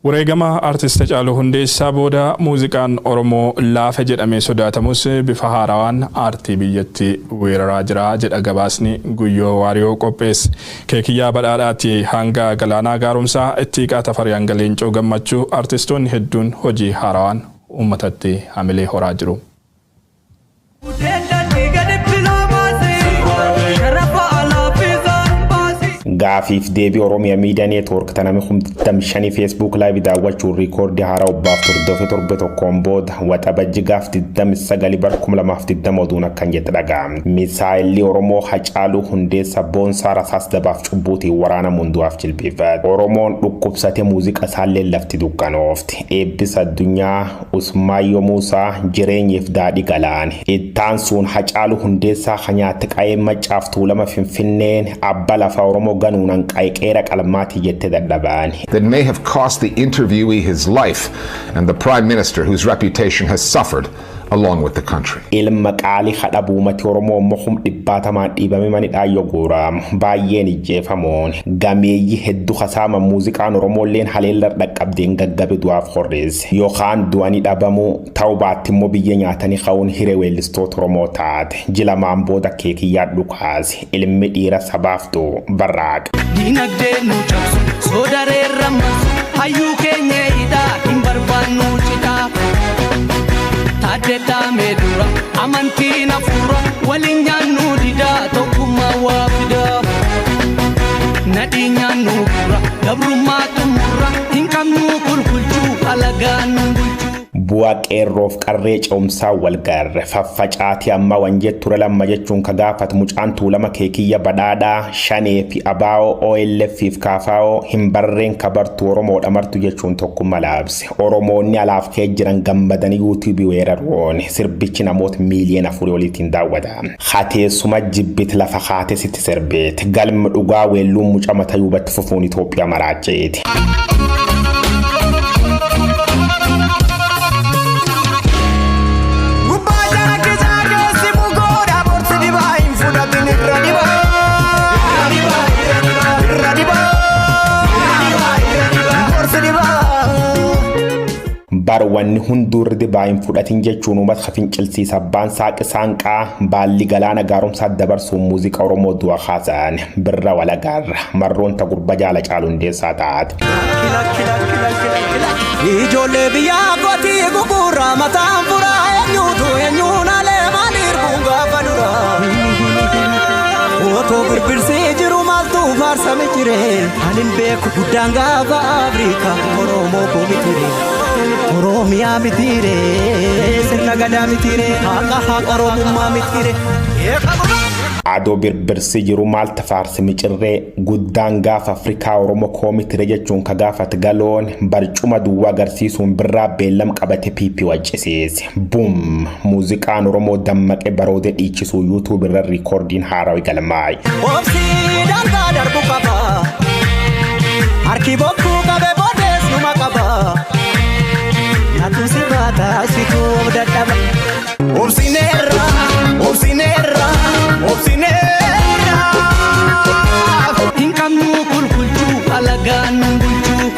Wareegama Artist Hacaaluu Hundeessaa booda muuziqaan Oromoo laafe jedhamee sodaatamus bifa haarawaan aartii biyyatti weeraraa jira jedha gabaasni Guyyoo Waariyoo qopheesse. Keekiyyaa Badhaadhaatii hanga Galaanaa Gaaromsaa, Ittiiqaa Tafarii hanga Leencoo Gammachuu artistoonni hedduun hojii haarawaan uummatatti hamilee horaa jiru. Gaafiif deebii Oromia Media Network ta nami 25 Facebook Live daawwachuun riikoordii haaraa obbaaf hordofe torbe tokkoon booda Waxabajji gaaf 29 bar 2020 oduun akkan jette dhaga'amte. Misaayilli Oromoo Hacaaluu Hundeessa Boonsaa rasaas dabaaf cubbuutiin waraanamuun du'aaf jilbiifate. Oromoon dhukkubsate muuziqa isaalleen lafti dukkanoofte. Eebbisa Addunyaa Usmaayyoo Muusaa jireenyiif daadhi galaane. Ittaansuun Hacaaluu Hundeessaa ka nyaatte qayeen Maccaaf Tuulama Finfinneen abba lafa Oromoo ganuun hanqaa'e qeera qalmaatii jette dadhabaani. That may have cost the interviewee his life and the Prime Minister, whose reputation has suffered along with the country. Ilma qaalii ka dhabu uumati Oromoo immoo kum dhibbaatamaan dhiibame mani dhaayyoo guuraamu. Baay'een ijjeefamuun. Gameeyyi heddu ka saaman muuziqaan Oromoolleen haleellar dhaqqabdeen gaggabe du'aaf horreesse. Yookaan du'anii dhabamuu, ta'u baatti immoo biyya nyaatanii ka'uun hiree weellistoota Oromoo taate. Jilamaan booda Keekiyyaa dhukaase. Ilmi dhiira sabaaf du'u barraaqa. Dinagdee nu cabsu soodareerra marsu hayyuu keenya hidhaa hin barbaannu cidhaa. Taaddee dhaamee dura amantiin hafuura waliin nyaannu didaa tokkummaa waa fidaa. Nadhii nyaannu gurra gabrummaa xumurra hin qabnu kulkulchuu alagaa nu bulchuu. Bu'aa qeerroof qarree ce'umsaa wal garre faffacaatii amma wan jetture lamma jechuun ka gaafatu mucaan Tuulama Keekiyya Badhaadhaa Shanee fi Abaa'oo OLF fi Kaafaa'oo hin barreen kabartu Oromoodha martu jechuun tokkummaa laabse. Oromoonni alaaf kee jiran gammadanii yuutuubii weeraruun sirbichi namoota miiliyoona 4 oliitiin daawwata. Hateessuma jibbit lafa kaate sitti sirbeet galmi dhugaa weelluun mucaa matayuubatti fufuun Itoophiyaa maraacheeti. Gubbaa jara kisaa keessi mukoodha borsi dibaa hin fudhatin irra dibaa. Irra dibaa. Borsi dibaa. Bar wanni hunduu irra dibaa hin fudhatin jechuun uummata fincilsiisa abbaan saaqi saanqaa baalli galaana gaaromsaa dabarsuun muuziqaa Oromoo du'a kaasan birra walagaarra marroon ta gurba jaala caalu hundeessaa taate. Ijoollee biyyaa kootii gugurraa mataan furaa eenyuutu eenyuun alee maaliif kun gaafa dura. Otoo birbirsii jiru maaltu faarsame jire ani hin beeku guddaan gaafa Afrikaa Oromoo koo mitire Oromiyaa mitire sirna gadaa mitire haqa haqa Oromummaa mitire. Adoo birbirsi jiru maaltu faarsi micirree guddaan gaafa Afrikaa Oromoo koo mitire jechuun ka gaafat galoon barcuma duwwaa agarsiisuun birraa beellam qabate PP waccisiise. Bum! Muuziqaan Oromoo dammaqee baroodee dhiichisuu YouTube irra riikoordiin haarawi galmaa'e. Obsii daangaa darbu qaba. Harki bokkuu qabe boodees numa qaba. Nyaatu sirraa taasisuuf dadhaba. Obsineerra, obsineerra, obsineerra. Hin qabnu kulkulchuu alagaa nu bulchuu.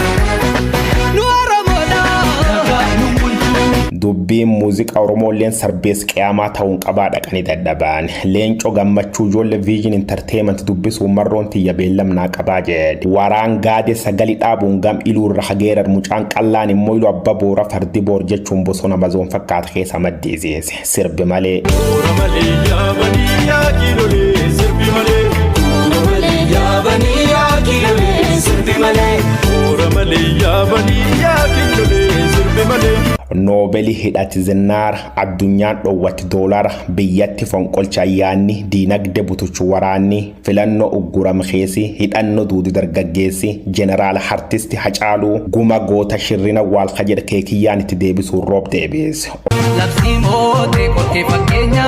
Nu Oromoodha alagaa nu bulchuu. Dubbiin muuziqaa Oromoolleen sarbees qiyaamaa ta'uun qabaa dhaqanii dadhaban. Leencoo Gammachuu ijoollee Vision Entertainment dubbisuun marroon tiyya beellamnaa qabaa jedhe. Waraan gaade sagali dhaabuun gam iluu irra hageerar mucaan qallaan immoo ilu abba boora fardi boor jechuun bosona mazoon fakkaata keessa maddisiise. Sirbi malee. Toora malee yaabanii yaa kiilolee sirbi malee. Toora malee yaabanii yaa kiilolee sirbi malee. Toora malee yaabanii yaa kiilolee sirbi malee. Noobelii hidhati zinnaara addunyaan dhoowwatti doolara biyyatti fonqolcha ayyaanni diinagde butuchu waraanni filannoo ugguram keesi hidhannoo duudi dargaggeessi jeneraal hartisti Hacaaluu guma goota shirrina waalka jedhe Keekiyyaan itti deebisuun roob deebise. Labsii mootee qorkee fakkeenya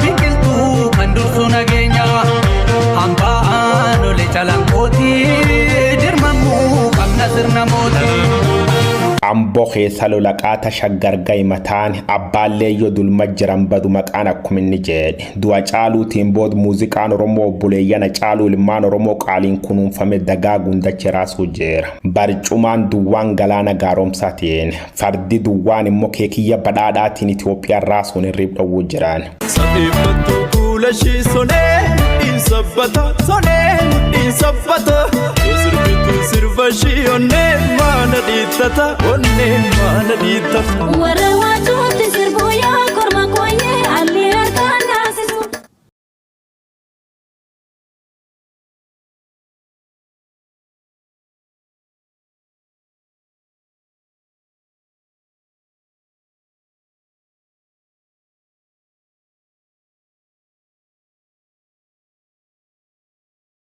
biqiltuu kan dursu nageenya hambaa aanolee calanqooti dirmamuu qabna sirna mootii. Amboo keessa lola qaata Shaggar gahi mataan abbaan leeyyoo dulma jiran badu maqaan akkuma inni jedhe. Du'a Caaluutiin booda muuziqaan Oromoo obboleeyyan Caaluu ilmaan Oromoo qaaliin kunuunfame dagaaguun dachee raasuu jira. Barcumaan duwwaan galaana gaaromsaatiin, fardi duwwaan immoo Keekiyya Badhaadhaatiin Itoophiyaan raasuun hirriib dhowwuu jiran. Safeeffattuu kuula ishii sonee mudhiin sabbata, sonee mudhiin sabbata. Yoo sirbituu sirba ishii onnee maana dhiittata, onnee maana dhiittata. Warra waacuutti sirbuu yaa.